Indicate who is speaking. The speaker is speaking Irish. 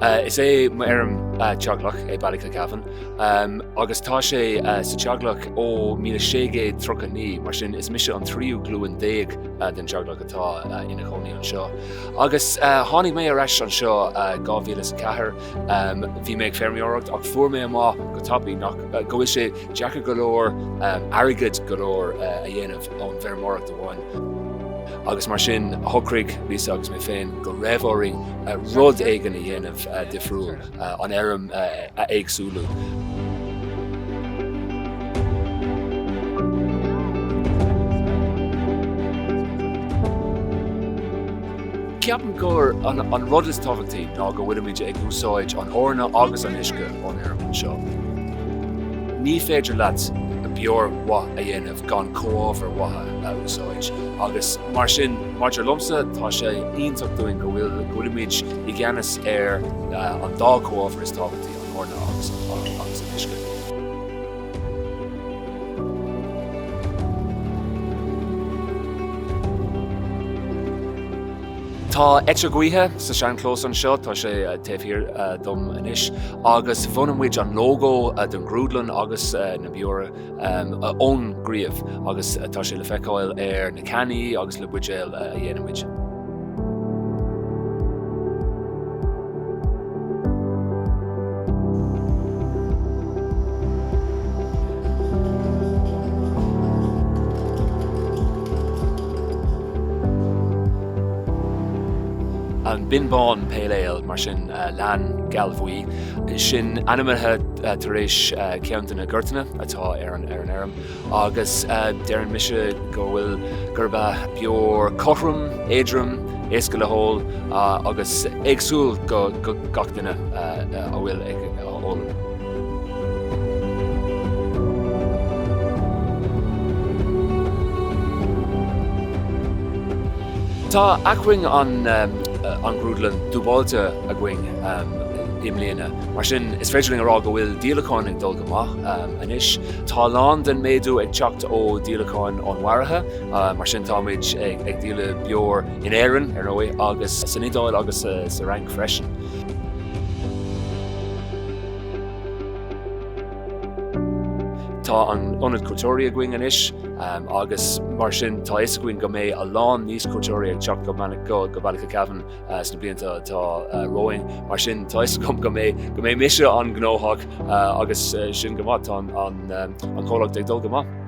Speaker 1: Is é m'fheirm teaghlach é Ballykilcavan agus tá sé sa teaghlach ó 1639, mar sin is mise an tríú glúin déag den teaghlach atá ina chónaí anseo. Agus tháinig mé ar ais anseo 2004, bhí mé ag feirmeoireacht ach fuair mé amach go tapaidh nach go bhfuil sé deacair go leor airgead go leor a dhéanamh ón bhfeirmeoireacht amháin. Agus mar sin shocraigh Lisa agus mé féin go raibh orainn rud éigin a dhéanamh difriúil, an fheirm a éagsúlú. Ceapaim gur an rud is tábhachtaí ná go bhfuilimid ag úsáid an eorna agus an uisce ón fheirm anseo. Ní féidir leat beoir mhaith a dhéanamh gan comhábhair mhaithe a úsáid agus mar sin, maidir liomsa, tá sé iontach dúinn go bhfuil go bhfuilimid i gceannas ar an dá chomhábhar is tábhachtaí, an eorna agus an uisce. Tá eiteog ghaoithe sa seanchlós anseo, tá sé taobh thiar dom anois, agus bhunaigh muid an lógó don ghrúdlann agus na beora ón gcraobh agus tá sé le feiceáil ar na cannaí agus na buidéil a dhéanann muid. An Bin Bán Pale Ale, mar sin leann gealbhuí, sin ainmnithe tar éis ceann de na gortanna atá ar an fheirm. Agus deireann mise go bhfuil, gurb ea beoir cothrom, éadrom, éasca le hól agus éagsúil go gach duine a bhfuil ag ól. Tá acmhainn an ghrúdlann dúbailte againn i mbliana, mar sin is féidir linn a rá go bhfuil díolacháin ag dul go maith anois. Tá a lán den méadú ag teacht ó dhíolacháin onnmhairithe, mar sin táimid ag díol beoir in Éirinn, ar ndóigh, agus san Iodáil agus sa Fhrainc freisin. Tá an ionad cuairteoirí againn anois agus mar sin tá fhios againn go mbeidh a lán níos cuairteoirí ag teacht go Ballykilcavan sna blianta atá romhainn. Mar sin tá fhios agam go mbeidh go mbeidh mise an-ghnóthach agus sin go maith, tá an comhlacht ag dul go maith.